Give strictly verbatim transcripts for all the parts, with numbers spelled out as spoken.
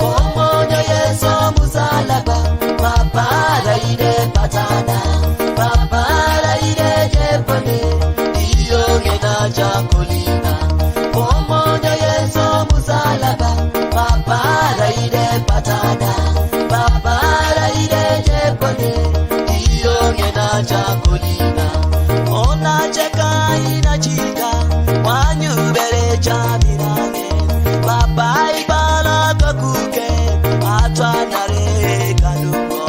Komonyo Yeso musalaba, Papa raide patana, Papa raide jepone, iyo ngena chakolina. Komonyo Yeso musalaba, Papa raide patana, Papa raide jepone, iyo ngena chakolina. Ona cheka ina chika, wanyu bere chaminange. Papa ibala kakuke, atwa nare kanuko.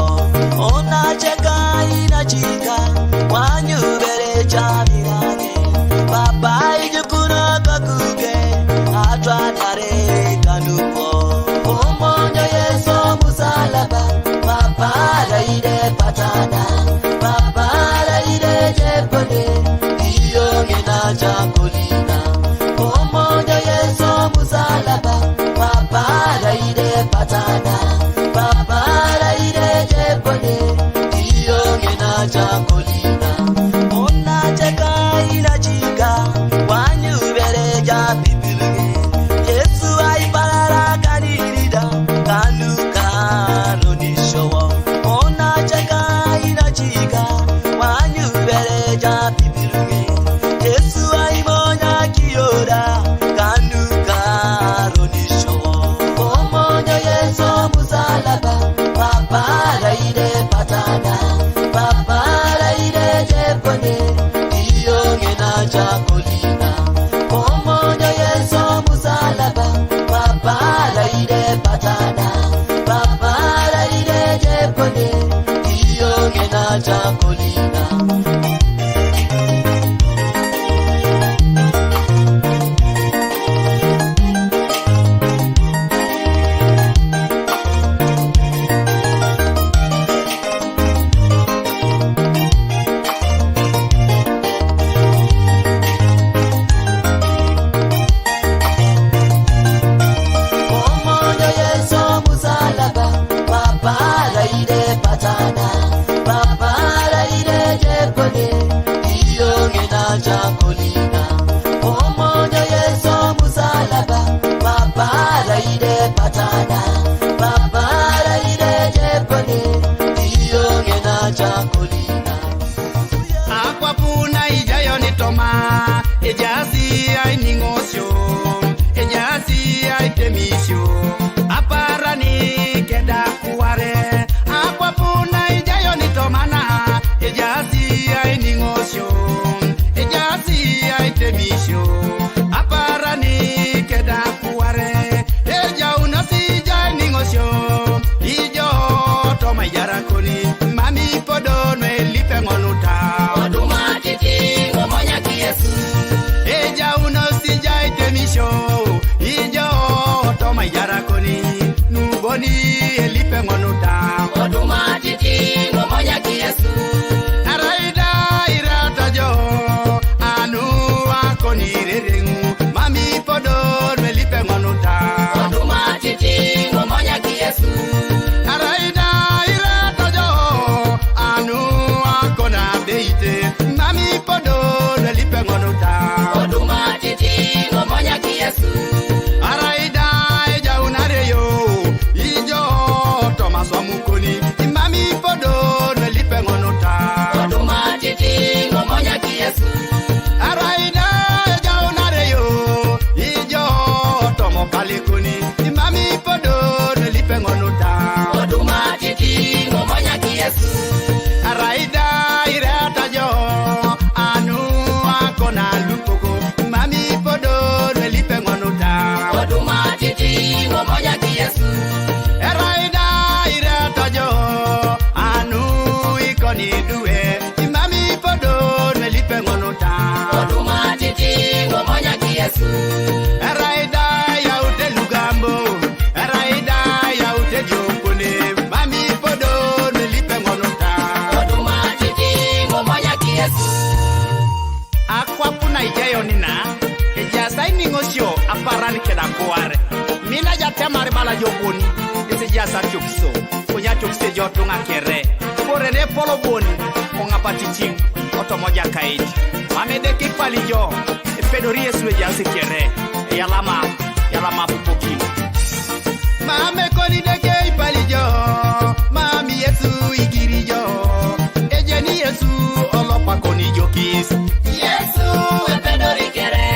Ona cheka ina chika, wanyu bere chaminange. Papa ijukuna kakuke, atwa nare kanuko. Komonyo Yeso musalaba, Papa raide patana, Papa raide jepone, iyo ngena chakolina. Komonyo Yeso musalaba, Papa raide patana, Papa raide jepone, iyo ngena chakolina. Ona cheka ina chika, wanyu bere ja pipilge. Yesu ai parara kanirida, kanu karo nishowo. Ona cheka ina chika, wanyu bere ja pipilge. Yesu ai monya kiyoda, kanu karo nishowo. Komonyo Yeso musalaba, Papa raide patana, Papa raide jepone, iyo ngena chakolina. Komonyo Yeso musalaba, Papa raide patana, Papa raide jepone, iyo ngena chakolina. Komonyo Yeso musalaba, Papa raide patana, Papa raide jepone, iyo ngena chakolina. Komonyo Yeso musalaba, Papa raide patana, Papa raide jepone, iyo ngena chakolina. Akwapuna ijayo ni toma, ejasi ai ningosio, ejasi ai temisio, aparani keda kuare. Akwapuna ijayo ni tomana, ejasi ai ningosio, ejasi ai temisio, aparani keda kuare. Eja uno si jai ningosio, ijo toma ijara koni, mami podo no elipe ngonuta. Oduma titi ngomonya ki Yesu. Eja uno si jai temisio, ijo toma ijara koni, nuboni elipe ngonuta. Oduma titi ngomonya ki Yesu. Araida irata jo, anu akoni rereng, mami podo no elipe ngonuta. Oduma titi ngomonya ki Yesu. Araida irata jo, anu akona beite, mami podo no elipe ngonuta. Oduma titi ngomonya ki Yesu. Araida eja unare yo, ijo Thomas wa mukoni, imami podo no elipe ngonuta. Oduma titi ngomonya ki Yesu. Araida eja unare yo, ijo tomo kalikoni, imami podo no elipe ngonuta. Oduma titi ngomonya ki Yesu. Araida ireta jo, anu akona lupoko, imami podo no elipe ngonuta. Oduma titi ngomonya ki Yesu. Eraida ireta jo, anu ikoni due, imami podo no elipe ngonuta. Oduma titi ngomonya ki Yesu. Eraida yaute lugambo, eraida yaute jopone, mami podo no elipe ngonuta. Oduma titi ngomonya ki Yesu. Akwapuna ijayo nina, ejasai ningosio aparan keda kuare. Mina jatemar bala joboni, ese jasa tukso, kunya tukse jotunga kere. Kore ne polo boni, ong'apaticing, otomo jakait. Mame deke ipalijo, epedori Yesu ejaasi kere, eyalama, yalama pupoki. Mame koni deke ipalijo, mami Yesu igirijo, ejeni Yesu olopa koni jokis. Yesu epedori kere.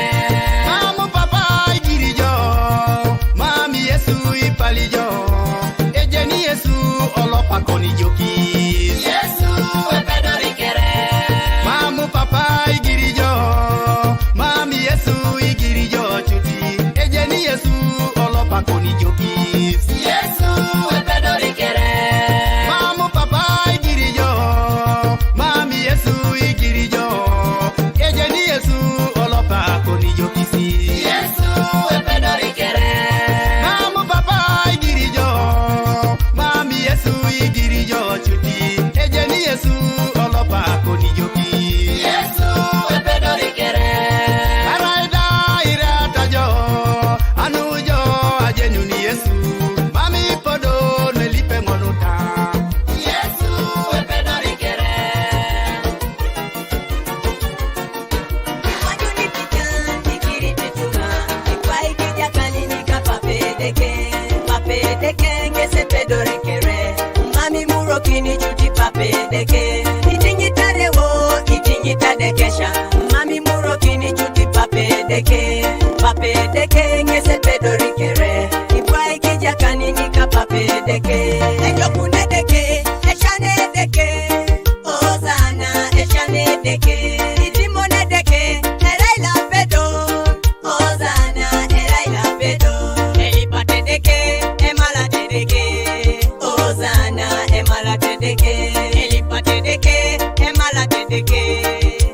Mamu papa igirijo, mami Yesu ipalijo, ejeni Yesu olopa koni jokis. Yesu epedori kere. Mamu papa igirijo, mami Yesu igirijo chuti, ejeni Yesu olopa koni jokis. Yesu epedori kere. Mamu papa igirijo, mami Yesu igirijo, ejeni Yesu olopa koni jokisi. Yesu epedori kere. Mamu papa igirijo, mami Yesu igirijo chuti, ejeni Yesu olopa koni jokis. Yesu epedori kere. Araida irata jo, anujo ajenyuni Yesu, mami podo nelipe ng'onuta. Yesu epedori kere. Ikwajuni pikan, ikiri tituma, ikwai kijakani ni ka papedeke, papedeke ngese pedori kere, mami muro kini chuti papedeke, itingi tarewo, itingi tadekesha, mami muro kini chuti papedeke, papedeke ngese pedori kere, ikwai kijakani ni ka papedeke, ejokunedeke, eshanedeke. Hosanna, eshanedeke, itimonedeke, eraila pedo. Hosanna, eraila pedo. Elipatedeke, emalatedeke. Hosanna, emalatedeke. Elipatedeke, emalatedeke.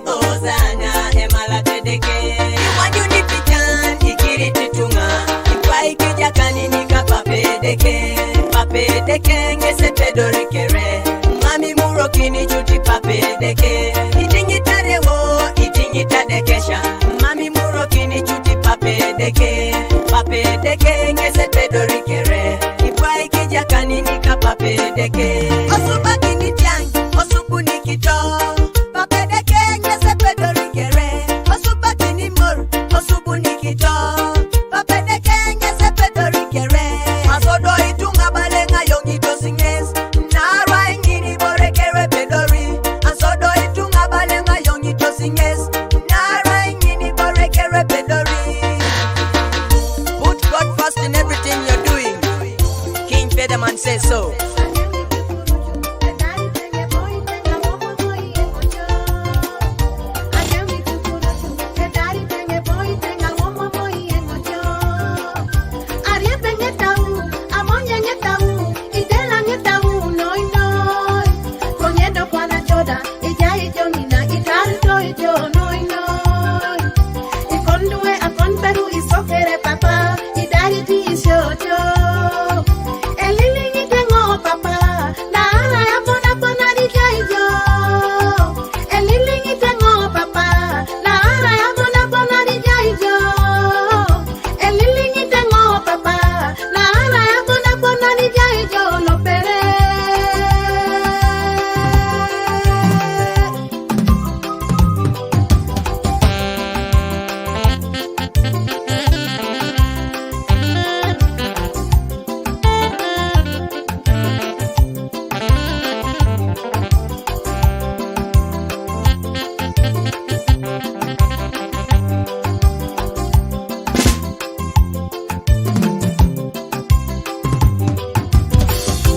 Hosanna, emalatedeke. Iwanyuni pitan, ikiri titunga. Ikwai kijakani ni ka papedeke. Papedeke, ngese pedori kere. Mami muro kini chuti papedeke. Itingi tarewo, itingi tadekesha. Mami muro kini chuti papedeke. Papedeke ngese pedori kere. Ikwai kijakani ni ka papedeke. Osuba kini tiang, osubu ni kito. Papedeke ngese pedori kere. Osuba kini mor, osubu ni kito. Papedeke ngese pedori kere. Asodo itunga balenga yongi tosinges. Nara ingini bore kere pedori. Asodo itunga balenga yongi tosinges. Nara ingini bore kere pedori. Put God first in everything you're doing. King Peterman says so.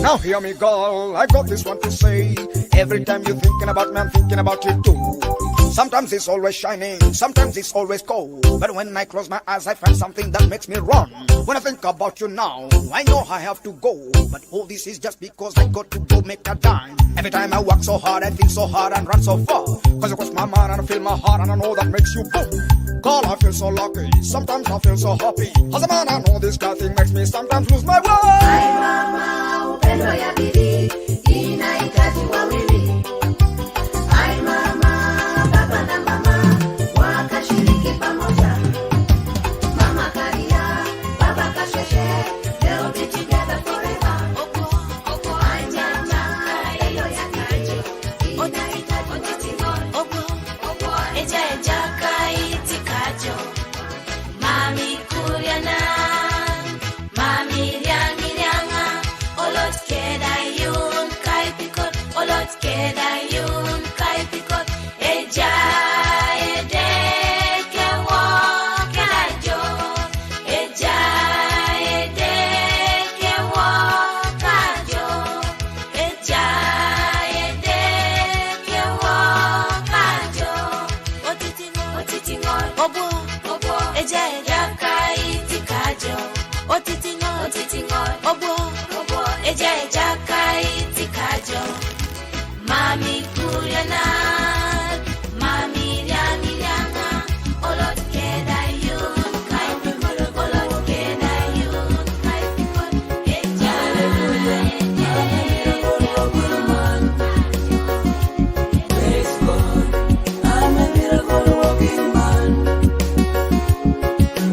Now hear me, girl, I got this one to say. Every time you're thinking about me, I'm thinking about you too. Sometimes it's always shining, sometimes it's always cold. But when I close my eyes, I find something that makes me run. When I think about you now, I know I have to go. But all this is just because I got to go make a dime. Every time I work so hard, I think so hard and run so far. Cause you cross my mind and I feel my heart and I know that makes you boom. Girl, I feel so lucky, sometimes I feel so happy. As a man, I know this kind thing makes me sometimes lose my way. Ai mama, upendo ya bidii inahitaji wawili. Ai mama, baba na mama wakashiriki pamoja. Mama kalia, baba kasheshe, they'll be together forever. Ai mama, upendo ya bidii Eja eja ka iti kajo. Otiti ngo, otiti ngo. Obo, obo. Eja eja ka iti kajo. Mami kuria na, mami riangi rianga. Olot keda yun kai pikol, olot keda yun kai pikol. Eja, eja. Praise God. I'm a miracle working man.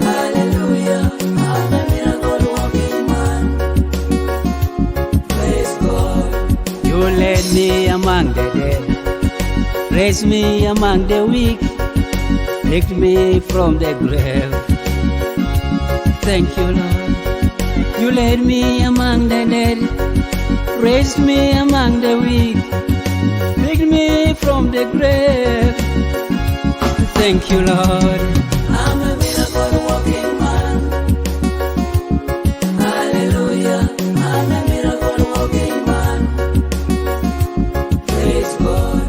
Hallelujah. I'm a miracle working man. Praise God. You led me among the dead, raised me among the weak, picked me from the grave. Thank you, Lord. You led me among the dead, raised me among the weak, picked me from the grave. Thank you, Lord. I'm a miracle working man. Hallelujah. I'm a miracle working man. Praise God.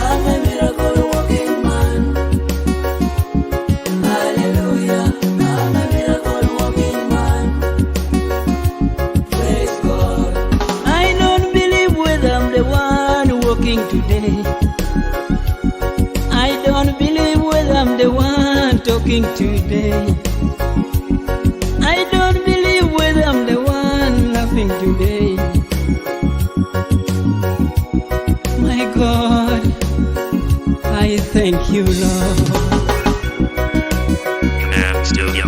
I'm a miracle working man. Hallelujah. I'm a miracle working man. Praise God. I don't believe whether I'm the one walking today. I don't believe whether I'm the one talking today. I don't believe whether I'm the one laughing today. My God, I thank you, Lord. Command Studio.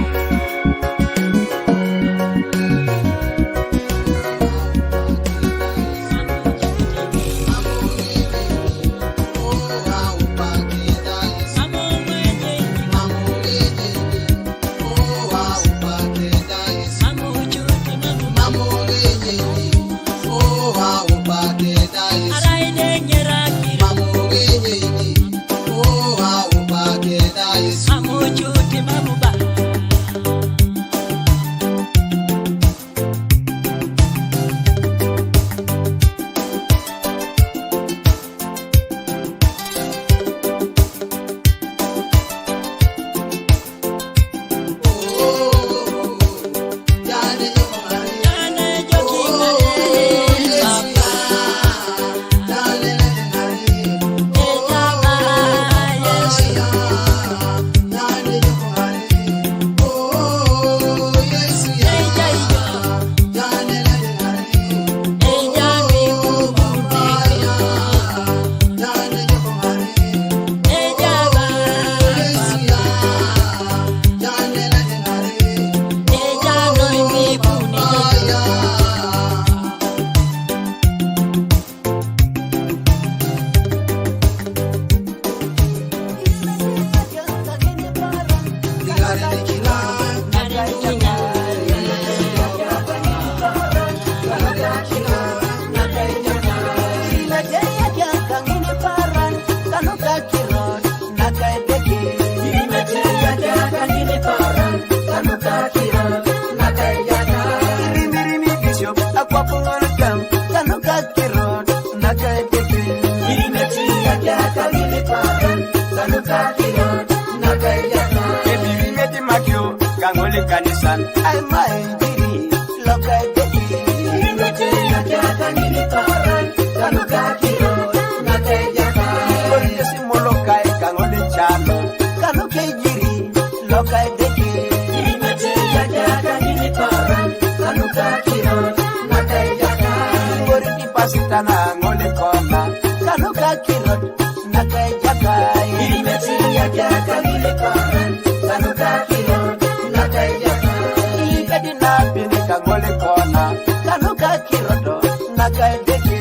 Kangoli kanisan, ay mai diri, lokai deki. Kori desi molokai, kangoli chano, kanu ke jiri, lokai deki. Kori di pasitana ngoli kona, kanu ka kirot. Nakai jakai. Iri meti ya jakai, iri koran. Kanu ka kiro. Nakai jakai. Iri kadi na pini kangoli kona. Kanu ka kiro do. Nakai deki.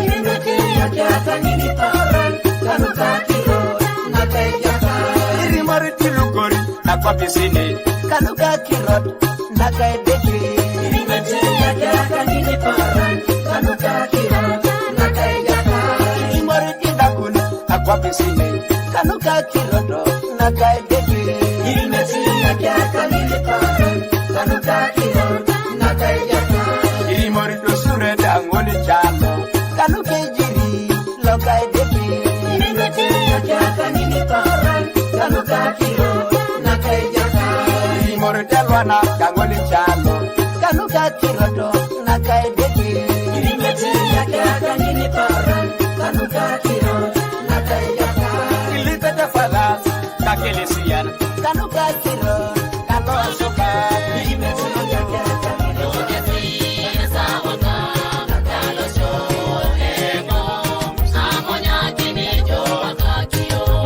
Iri meti ya jakai, iri koran. Kanu ka kiro. Nakai jakai. Iri mari tilukori. Nakwa pisini. Kanu ka kirot. Nakai deki. Iri meti ya jakai, iri koran. Kanu ka kiro. Nakai jakai. Iri mari tilakun. Akwa pisini, kanu ka kirodo, nakai deki. Iri meti ya kia kamili paran, kanu ka kiro, nakai yaka. Iri mori to sure da ngoli chano, kanu ke jiri, lokai deki. Iri meti ya kia kamili paran, kanu ka kiro, nakai yaka. Ore telwana ka ng'oli chalo, kanu ka kirodo na ka edegi. Ilimeti ya kia kangini paran, kanu ka kiro na ka edaka. Ilipete falas, ka kelesian, kanu ka kiro, kanu soka. Ilimeti ya kia kangini paran.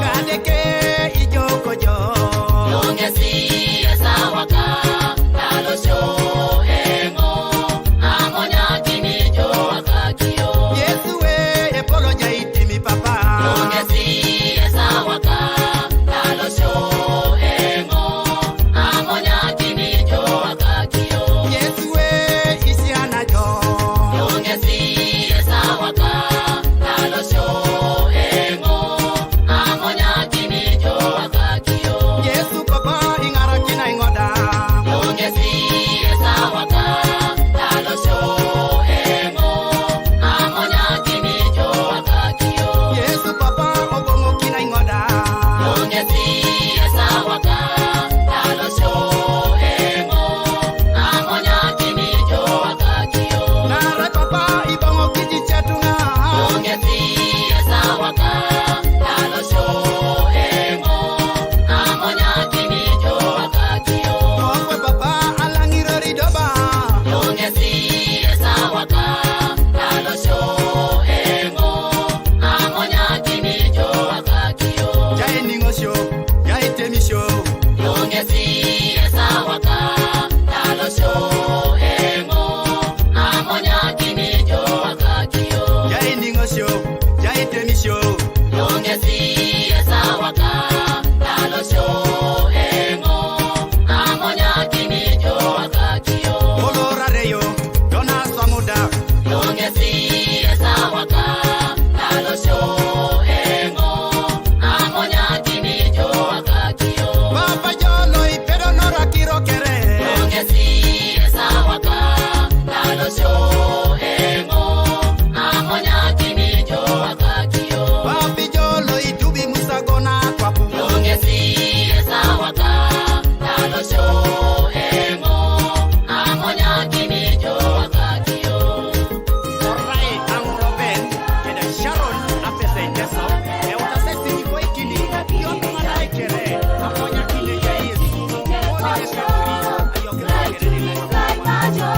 Kadeke ijoko jo. Yongesi esawaka, nalosyo engo, amonyakini jo akakio. Yesu we, epolo jaitimi papa. Yongesi esawaka, nalosyo engo, amonyakini jo akakio. Yesu we, isiana jo. Yongesi esawaka, nalosyo engo, amonyakini jo akakio. Yesu papa ing'arakina ing'oda. Yongesi esawaka, nalosyo engo, amonyakini jo akakio. Yesu papa obong'okina ing'oda. Yongesi esawaka, nalosyo engo, amonyakini jo akakio. Nara papa ibong'o kiji chatung'a. Yongesi esawaka, nalosyo engo, amonyakini jo akakio. Mokwe papa alang'irori doba. Yongesi esawaka, nalosyo engo, amonyakini jo akakio. Jae ning'osyo, jae temisyo. Yongesi esawaka, nalosyo engo, amonyakini jo akakio. Jae ning'osyo, jae temisyo. Yongesi esawaka, nalosyo engo, amonyakini jo akakio. Olorareyo, Jonas Wamuda. Yongesi esawaka, nalosyo engo, amonyakini jo akakio. Papa jolo ipedo nora kiro kere. Yongesi esawaka, nalosyo engo, amonyakini jo akakio. Papi jolo itubi musagona kwapu. Yongesi esawaka, nalosyo engo, amonyakini jo akakio. Orai ang Ruben, keda Sharon, apese nyaso, e uta sesi ni koi kini, yo tuma na ekere, aponya kini ya Yesu, koni ne shakuri, ayo kere kere ne.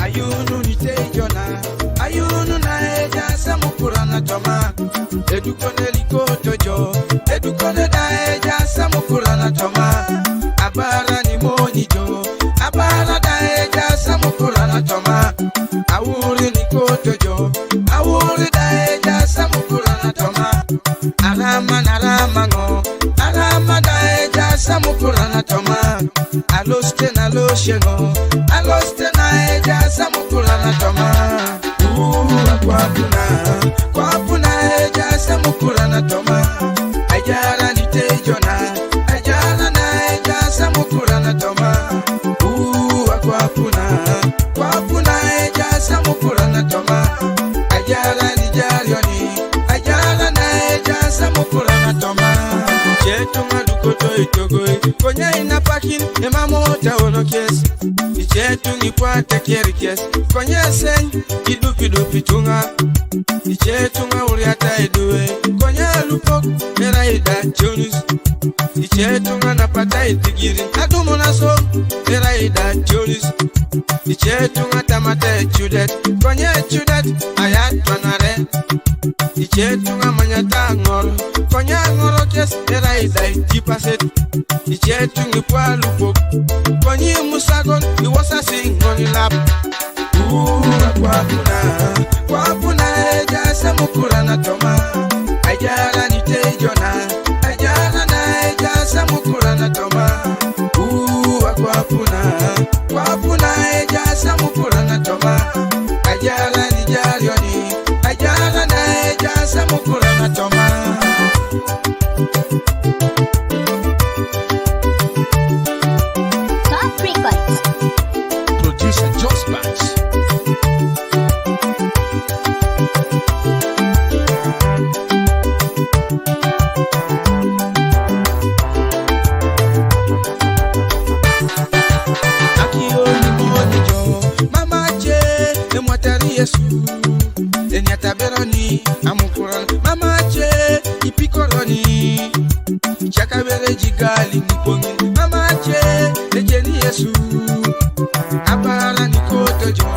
Ayunu ni te jona, ayunu na eja samukura na toma. Edukone likoto jo, edukone da eja samukura na toma. Abara ni moni jo, abara da eja samukura na toma. Awuri ni koto jo, awuri da eja samukura na toma. Arama na rama ngo, arama da eja samukura na toma. Aloste na loshe ngo, aloste na eja samukura na toma. Uwa kwapuna, kwapuna eja samukura na toma. Ajara ni te jona, ajara na eja samukura na toma. Uwa kwapuna, kwapuna eja samukura na toma. Ajara ni jarioni, ajara na eja samukura na toma. Chetu madukoto itogo, konya ina pakin, ema mota ono kes. Ichetu ni kwate keri kes, konya sen, idupi dupi tunga. Ichetu nga uriata idue, konya lupok, era ida chonus. Ichetu nga napata itigiri, adumu na so, era ida chonus. Ichetu nga tamata chudet, konya chudet, ayat panare. Ichetu nga manyata ngor, konya ngoro kes, era ida itipaset. Ichetu ngi pwa lupo, konyi musagon, iwasa si ngoni lap. Uwa kwapuna, kwapuna eja samukura na toma. Ajara ni te jona, ajara na eja samukura na toma. Uwa kwapuna, kwapuna eja samukura na toma. Ajara ni jarioni, ajara na eja samukura na toma. Top Records. Producer Joss Banks. Akiyo ni moni jo, mama che, emwatari Yesu. Eni ataberoni, amukuran, mama che, ipikoroni. Chakabere jigali ni pongi, mama che, ejeni Yesu. Abara ni koto jo,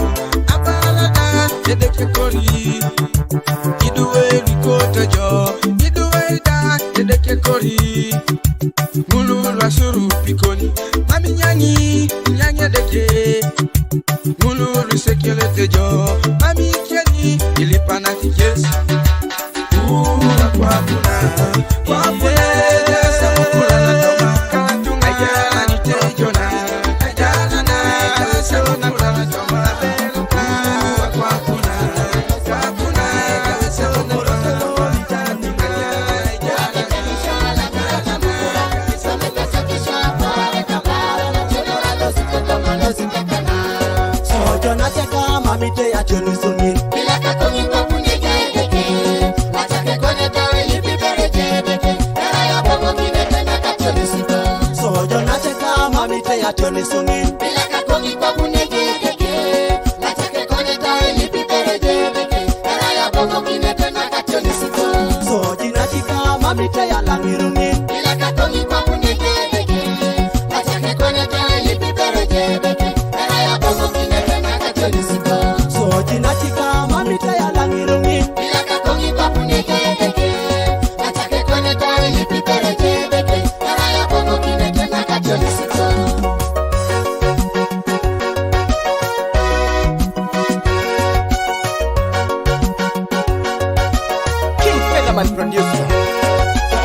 abara da, edeke kori. Iduwe ni koto jo, iduwe da, edeke kori. Ngulu lwa suru pikoni, mami nyanyi, nyanyi deke. Ngulu lu sekele te jo, mami keni, ilipana tikes. Uwa kwapuna, kwapuna, samukura na toma. Katunga ya ni te jona, ajana na, samukura na toma. Uwa kwapuna, kwapuna, samukura na toma. Sojo na cheka mamite ya choni sungin. Sojo na cheka mamite ya choni sungin. Soji na chika mamite ya langirungin. Soji na chika mamite ya langirungin. King Featherman producer.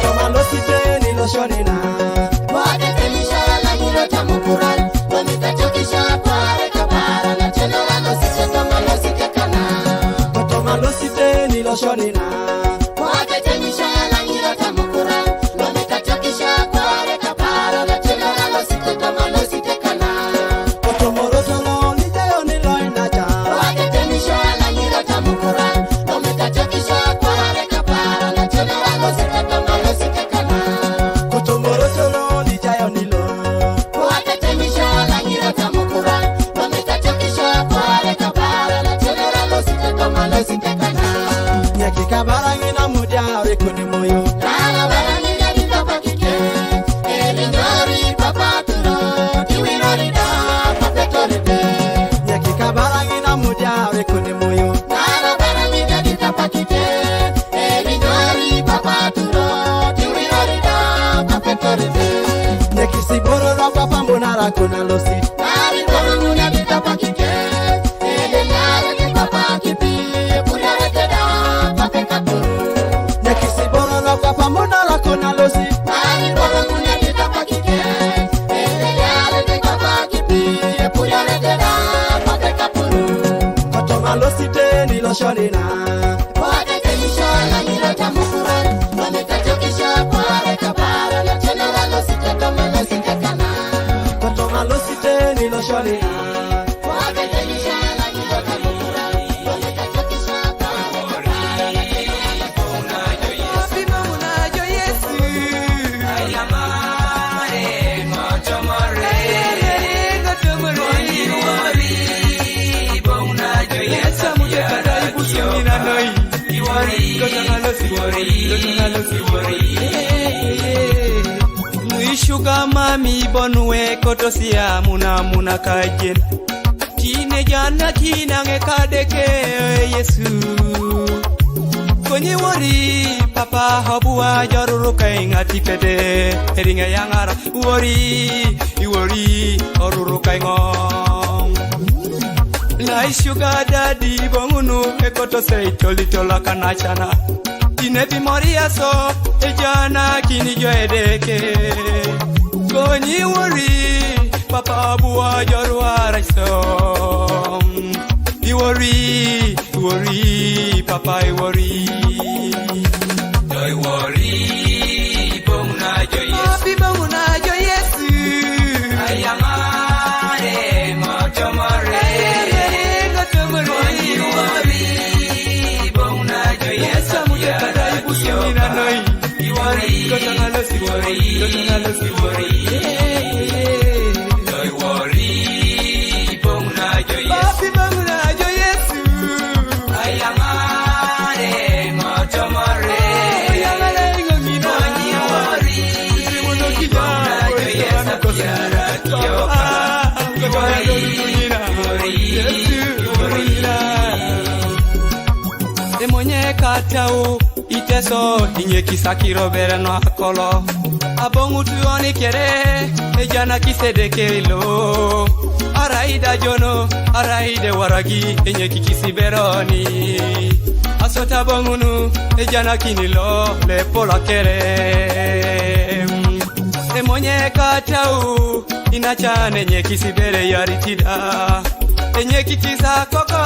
Toma lo site ni lo shorina. Wade temisha la mulo tamukuran. Lomita chokisha kware kabara na cheno la lo site toma lo site kana. Toma lo site ni lo shorina. Wade temisha la mulo tamukuran. Lomita chokisha kware kabara na cheno la lo site toma lo site kana. Otomoro tolo ni jayo ni Ara kuna losi. Ari boro nguna bita pakike. Ele nare ke papa kipi. Pura rete da pate kapuru. Nyakisi boro no papa muna la kuna losi. Ari boro nguna bita pakike. Ele nare ke papa kipi. Pura rete da pate kapuru. Kotoma losi te ni lo shonina. Mwishuga mami bonue kotosia muna muna kajen. Kine jana kinange kadeke Yesu. Konyi wori papa hobua joruru kai ngati kede. Eringe yangara wori, iwori oruru kai ngong. Lai sugar daddy bongunu ekoto sei toli tola kanachana. Inebi moria so ejana kini jo edeke. Konyi wori papa bua joruara so. Iwori, iwori papa iwori. Doi wori bonguna jo Yesu. Abi bonguna jo Yesu. Ayamare motomore. Ayamare motomore. Konyi wori bonguna jo Yesu. Yesu amuke kadai busumina noi. Iwori. Kotangalo si wori. Kotangalo si wori. Doi wori bonguna jo Yesu. Abi bonguna jo Yesu. Emonye katau iteso inye kisakiro bere no akolo. Abongutu oni kere ejana kisedeke lo. Araida jono, araide waragi, enye kikisi beroni. Asota bongunu, ejana kinilo, le pola kere. Emonye katau, inachane enye kisi bere yaritida. Enye kikisa koko,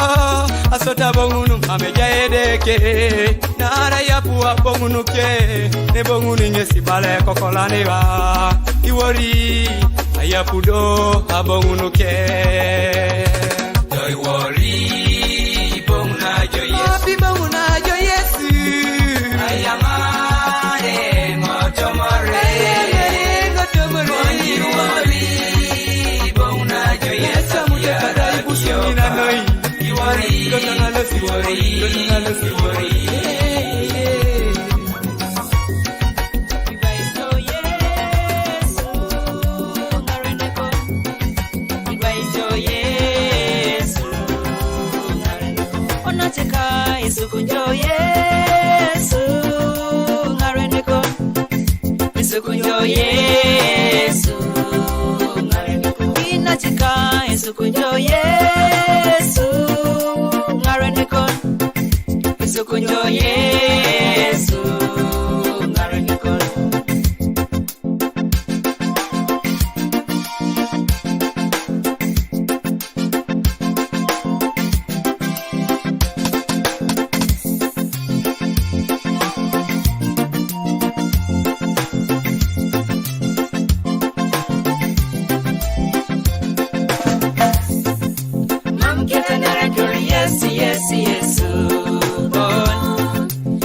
asota bongunu, ameja edeke. Nara yapua bongunu ke, ne bongunu nye sibale kokolani ba. Iwori, ayapudo abongunu ke. Doi wori bonguna jo Yesu. Abi bonguna jo Yesu. Ayamare motomore. Ayamare motomore. Konyi wori bonguna jo Yesu. Yesu amuke kadai busumina noi. Sukunjo Yesu, ngare ni ku. Inatika sukunjo Yesu, ngare ni ku. Sukunjo Yesu, ngare ni ku. Mam kete nara kuri Yesu, Yesu, Yesu, bon.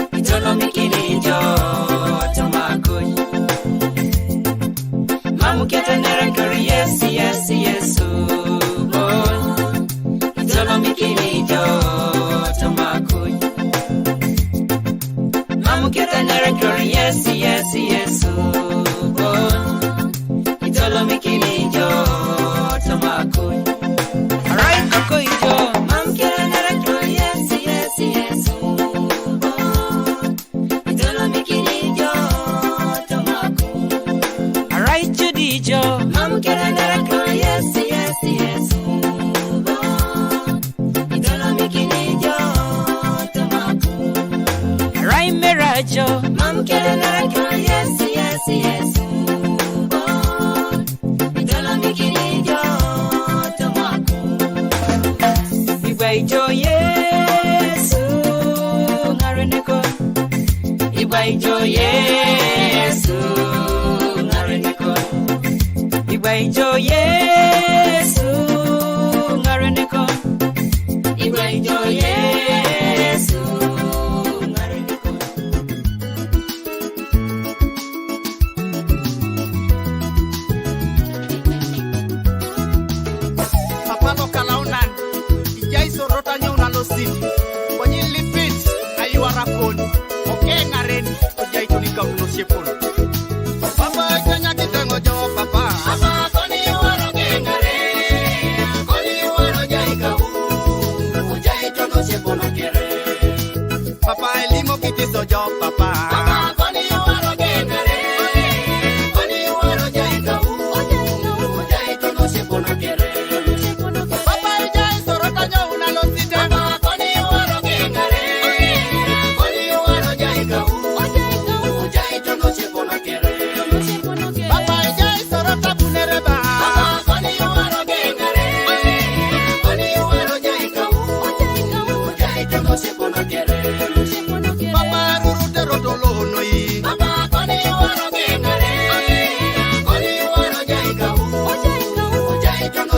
Igwa ijo Yesu, ngare ndiko. Igwa ijo Yesu, ngare ndiko. Igwa ijo Yesu, ngare ndiko. Papa lo kalaunan, ijai sorota nyau na lo siti. Konyi lipit, ayuara kon. Oke ngaren, ojai tuni kau no sepon. Papa, kanya kita ngojo, papa. Papa, koni yuaro ke ngare, koni yuaro jai kau, ojai tono sepon akere. Papa, elimo kiti sojo, papa. Papa, koni yuaro ke ngare, koni yuaro jai kau, ojai tono sepon akere. Papa, ijai sorota nyau na lo siti. Papa, koni yuaro ke ngare, koni yuaro jai kau, ojai tono sepon akere. Papa, ijai sorota bunere ba. Papa, koni yuaro ke ngare, koni yuaro jai kau, ojai tono sepon akere. Papa, ruru te roto lo noi. Papa, koni yuaro ke ngare, koni yuaro jai kau, ojai tono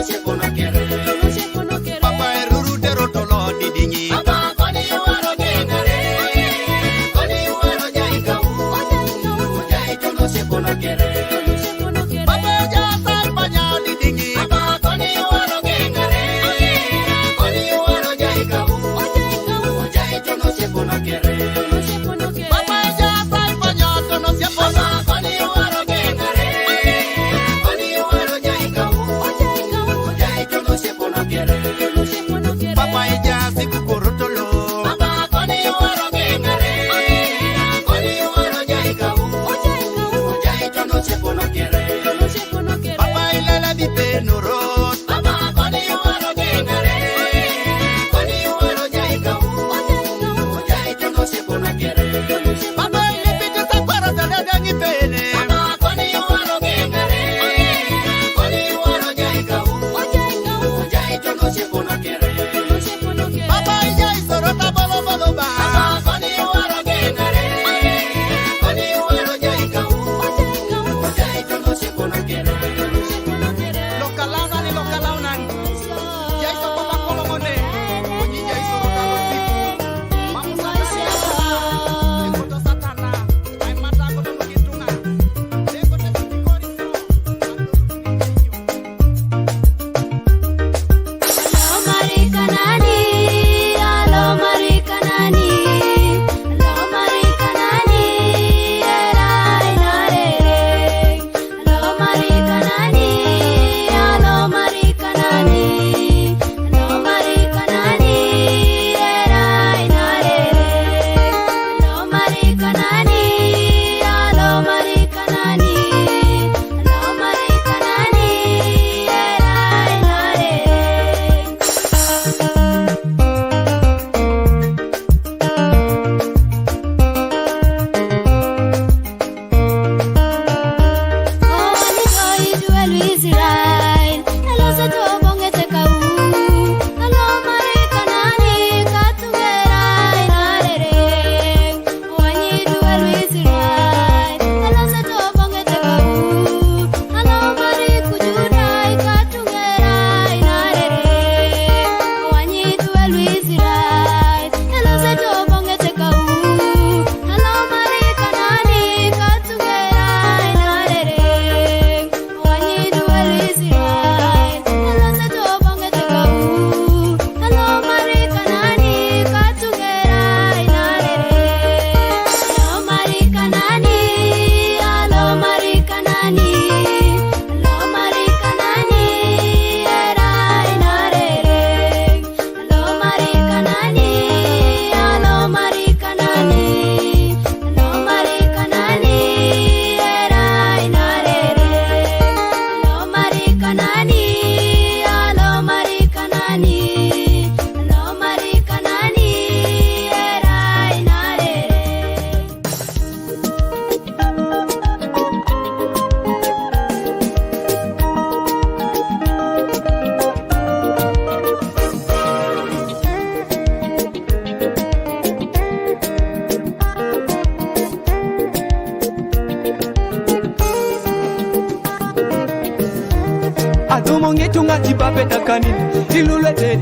Ibabe dakani, ilulete,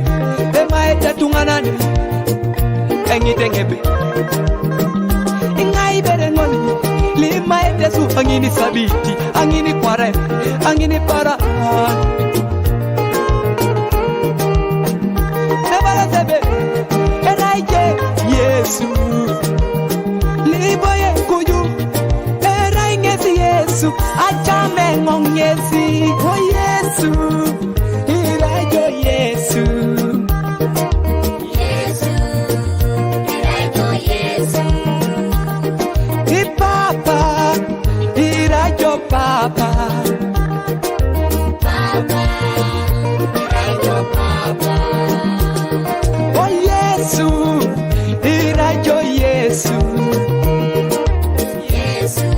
ema ete tunganani, engi tengebe. Ingai bere ngoni, lima ete su angini sabiti, angini kware, angini para. Nebala sebe, enaije, Yesu. Liboye kuju, eraingesi Yesu, achame ngongesi, oh Yesu. Irajo Yesu. Yesu, irajo Yesu. Ipapa, irajo Papa. Papa, irajo Papa. Oh Yesu, irajo Yesu. Yesu,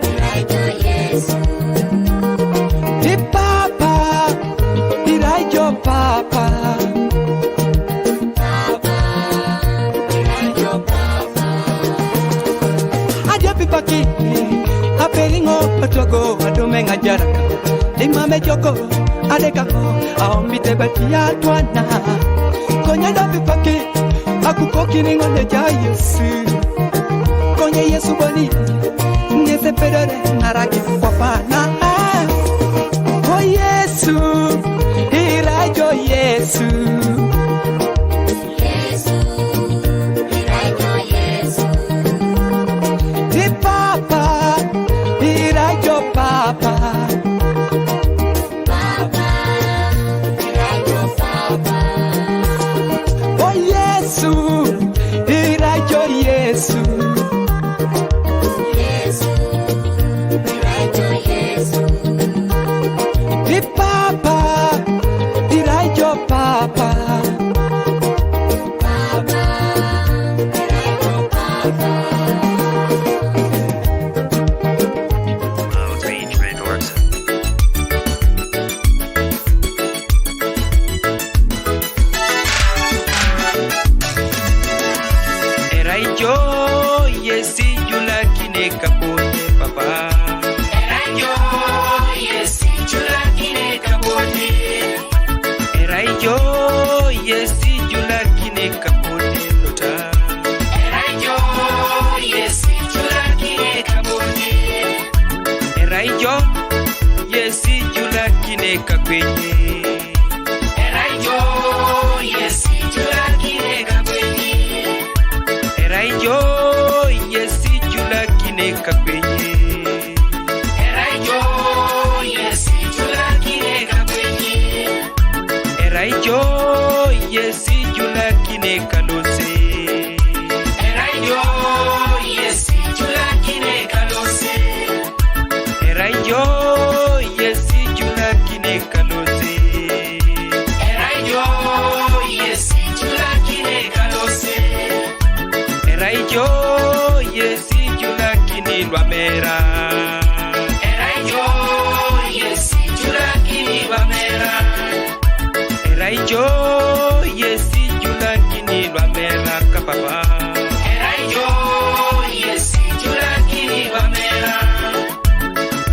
irajo Yesu. Di Papa, irajo Papa. Papa, irajo Papa. Adio pipaki, aperingo, otogo, adume ngajaraka. Imame joko, adekako, aombite batia tuana. Konye do pipaki, akuko kiningo ne ja Yesu. Konye Yesu boni, ngese pedore, naraki kwapana. Oh Yesu, irajo Yesu. Yesu, irajo Yesu. Di Papa, irajo Papa. Papa, irajo Papa. Oh Yesu, irajo Yesu. Yesu, irajo Yesu. Di Papa, irajo Papa. Papa, irajo Papa. Outrage Records. Eraijo Yesu julakine kapone papa. Eraijo Yesu julakine kapone. Eraijo Yesu julakine kapone lota. Eraijo Yesu julakine kapone. Eraijo Yesu julakine kakwenye. Eraijo Yesu julakine kakwenye. Eraijo Yesu julakine kakwenye. Eraijo Yesu julakine kakwenye. Eraijo Yesu julakine kalose. Eraijo Yesu julakine kalose. Eraijo Yesu julakine kalose. Eraijo Yesu julakine kalose. Eraijo Yesu julakine lwamera. Eraijo Yesu julakine lwamera. Eraijo Yesu julakine lwamera kapapa. Eraijo Yesu julakine lwamera.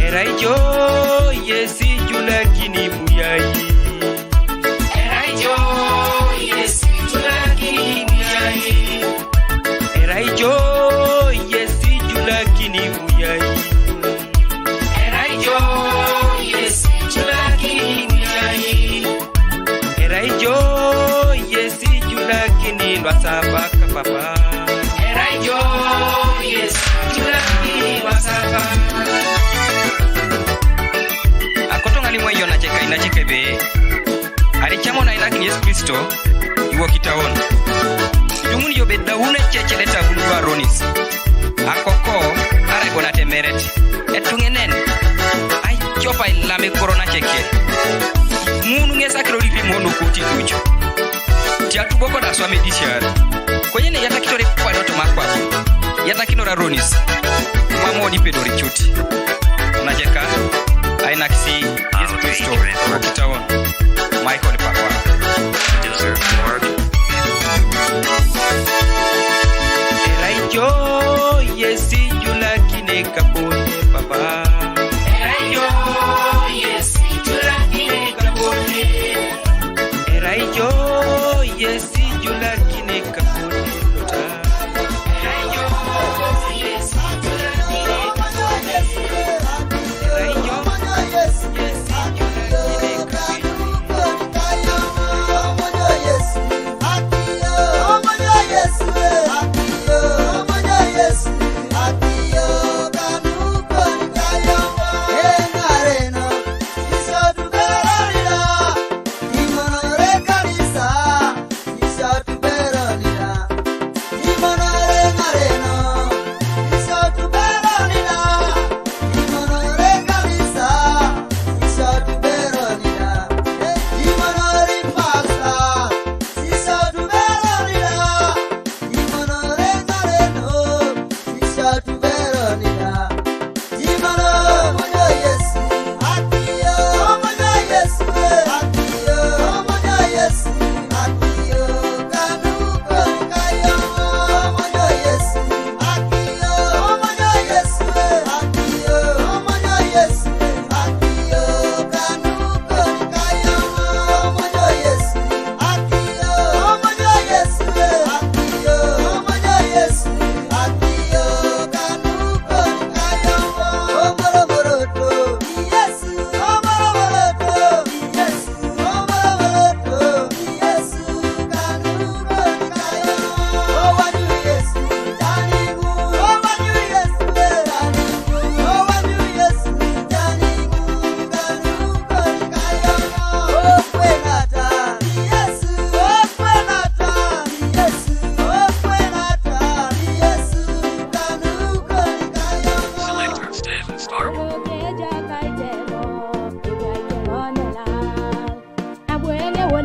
Eraijo Yesu julakine muyai. Eraijo Yesu julakine muyai. Eraijo Yesu julakine muyai. Eraijo Yesu julakine muyai. Eraijo Yesu julakine lwasaba kapapa. Eraijo Yesu julakine lwasaba. Akoto ng'ali mwe yona cheka ina chekebe. Ari chamo na inakini Yesu Kristo, iwo kitaon. Dumun yo be daune cheche leta bulu aronis. Akoko, ara gona temeret. Etungenen. Ai chopa ilame korona cheke. Munu ngesa kiro riri mono koti tucho. Ti atubo koda swame disiar. Konye ne yata kitore kwa doto makwa. Yata kinora ronis. Mamo di pedori chuti. Najeka. Ainaksi Yesu Kristo. Okitaon. Michael Papa. Eraijo Yesu julakine kapone papa. Eraijo Yesu julakine kapone.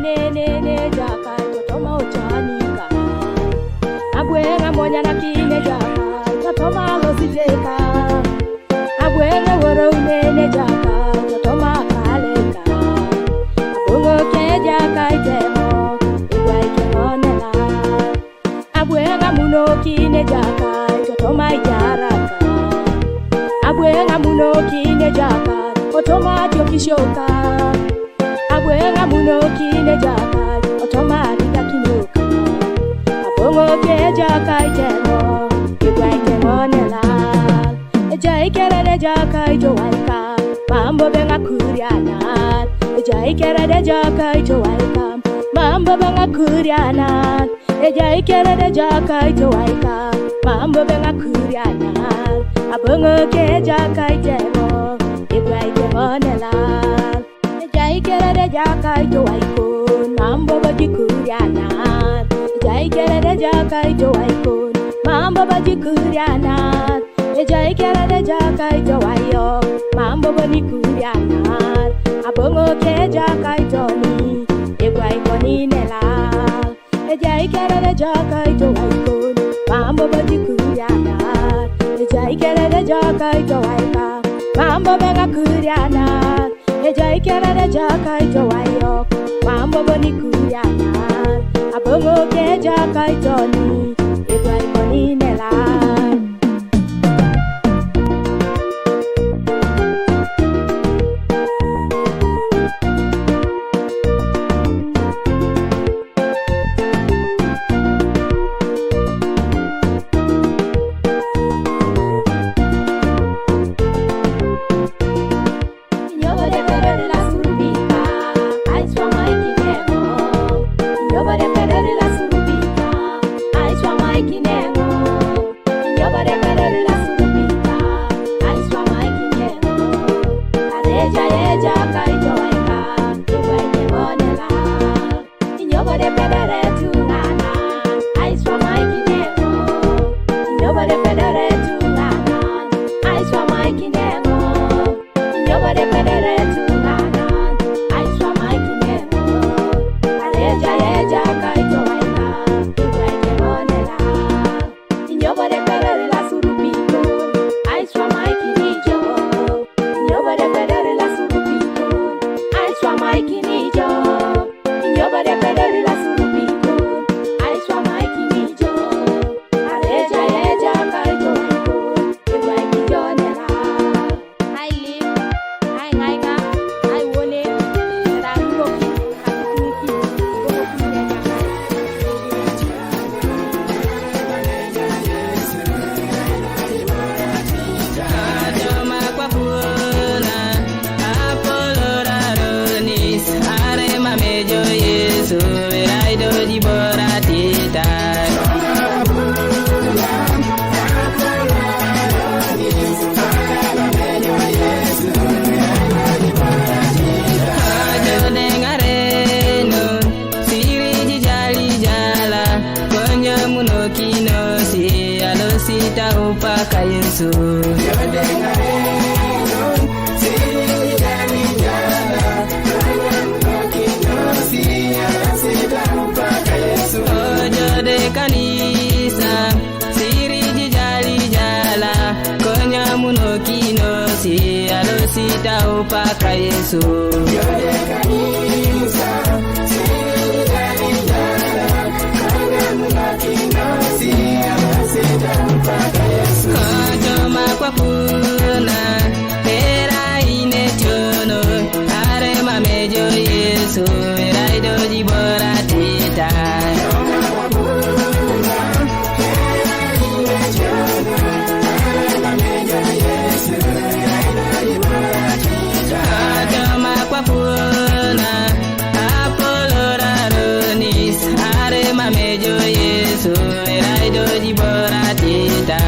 Nene ne jaka jotoma ochanika. Abwenga monya na kine jaka jotoma lositeka. Abwenga woro nene jaka jotoma kaleka. Abongo ke jaka itemo igwa ike onela. Abwenga muno kine jaka jotoma ijaraka. Abwenga muno kine jaka otoma jokishoka. Abwenga muno kine jaka otoma rida kinoka. Abongo ke jaka itemo igwa itemo nela. Eja ikere de jaka ijo waika mambo benga kuriana. Eja ikere de jaka ijo waika mambo benga kuriana. Eja ikere de jaka ijo waika mambo benga kuriana. Abongo ke jaka itemo igwa itemo nela. Eja ikere de jaka ijo waikon mambo bajikuriana. Eja ikere de jaka ijo waikon mambo bajikuriana. Eja ikere de jaka ijo wayo mambo banikuriana. Abongo ke jaka ijo ni igwa ikoni nela. Eja ikere de jaka ijo waikon mambo bajikuriana. Eja ikere de jaka ijo waika mambo benga kuriana. Eja ikere de jaka ijo wayo mambo banikuriana. Abongo ke jaka ijo ni igwa ikoni nela. Sita upaka Yesu. Ojo de kanisa, siri jijali jala, konya muno kino si, alo sita upaka Yesu. Kojo makwa kuna, era ine chono, are mamejo Yesu, era ido jibora tita. Atoma kwa puna, apolo raronis, are mamejo Yesu, era ido jibora tita.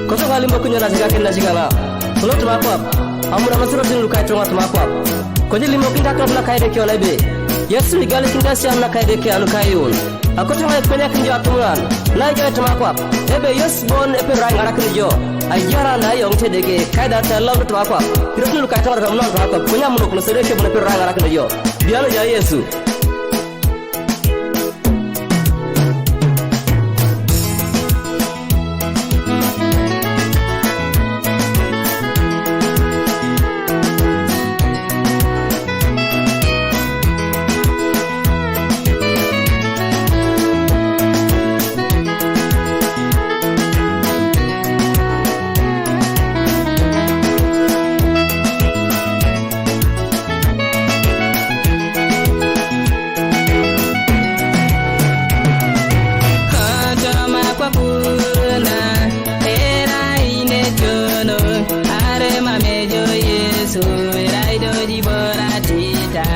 Koso ka limbo kinyo na siga kin na siga la. Kulo tuma kwap. Amuna masuro tin lukai tuma tuma kwap. Koji limbo kin ta tuma kai de kyo na be. Yesu mi gali kin da si amuna kai de kyo anu kai yun. Akötöŋ a ipenyakin jo atumuran, na ijo itoma kwap, ebe Yesu bon epedori aiŋarakin jo. Ajaran na iyoŋ tedeke, kaida telom toma kwap, kirot luka itoŋaret amunan toma kwap, konye amunok lo sodi ekebun epedori aiŋarakin jo. Bialo jo Yesu. Kotoma kwapuna, era inetono, are mamejo Yesu, era idoji bora tita.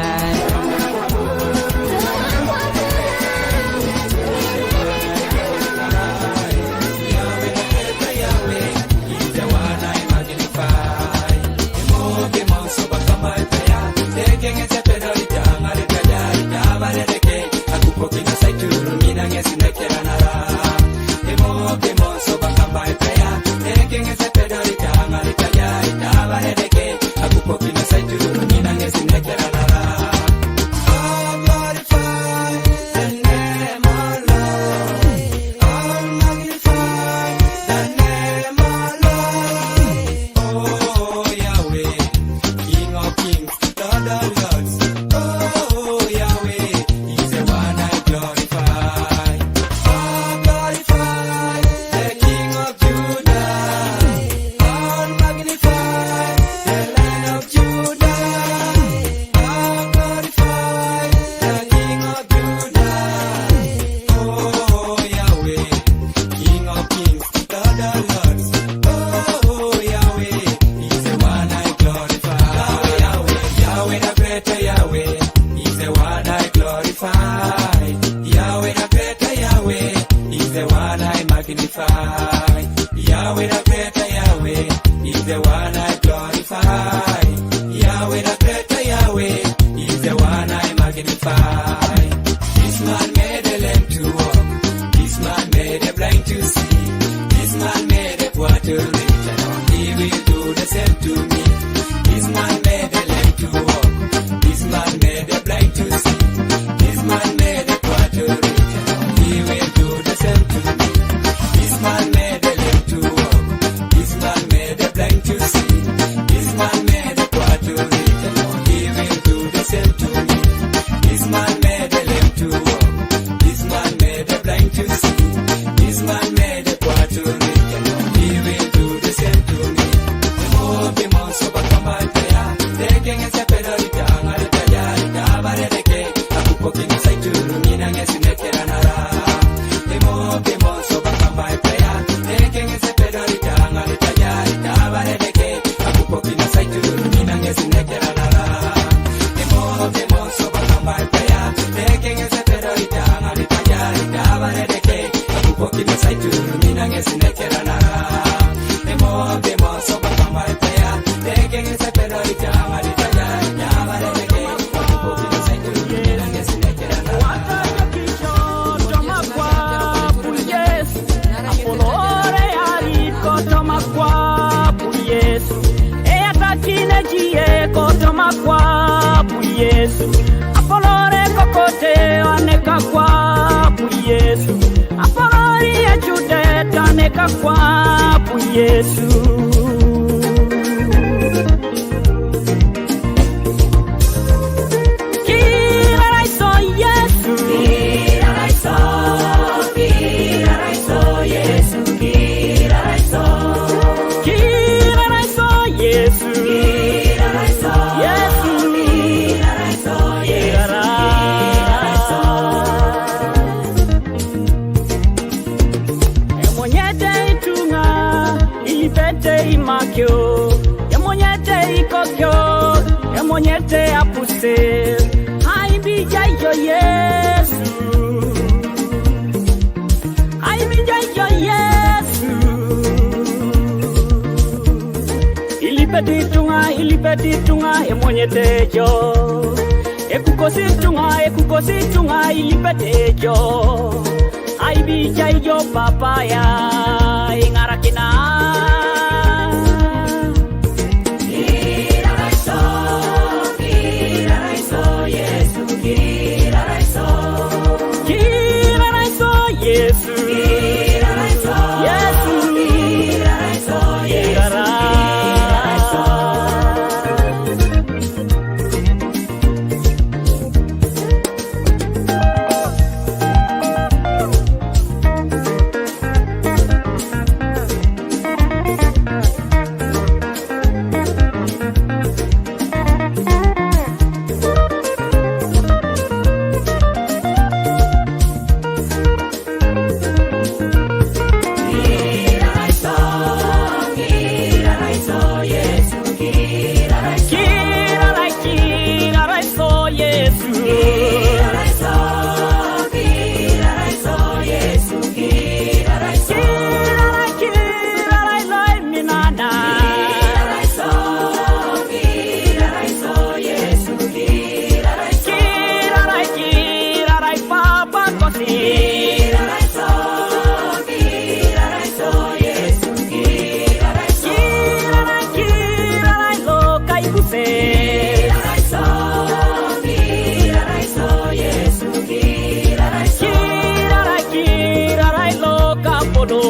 Yesu. Apolore kokote aneka kwapu Yesu. Apolori ejudet aneka kwapu Yesu. Kiraraiso Yesu. Kiraraiso, kiraraiso Yesu. Kiraraiso, kiraraiso Yesu. Kiraraiso, Yesu. Kiraraiso, Yesu. Kiraraiso. Emonyete ituŋa, ilipete imakio, emonyete ikokio, emonyete apuse, aibija ijo Yesu. Aimija ijo Yesu. Ilipet ituŋa, ilipet ituŋa, emonyete ijo. Ekuko Kosi tunga e ku kosi tunga i lipetejo. Ai bi jai jo papaya i ngarakina. Kiraraiso, kiraraiso, Yesu, kiraraiso. Kiraraiso, Yesu. Kiraraiso, Yesu. Kiraraiso, Yesu. Kiraraiso. Kiraraiso, Yesu. Kiraraiso, kiraraiso, Yesu, kiraraiso. Kirarai, kirarai, lai minana. Kiraraiso, kiraraiso, Yesu, kiraraiso. Kirarai, kirarai, Papa Kosi. Kiraraiso, kiraraiso, Yesu, kiraraiso. Kirarai, kirarai, lo kai kuse. Kiraraiso, kiraraiso, Yesu, kiraraiso. Kirarai, kirarai, lo kapodo.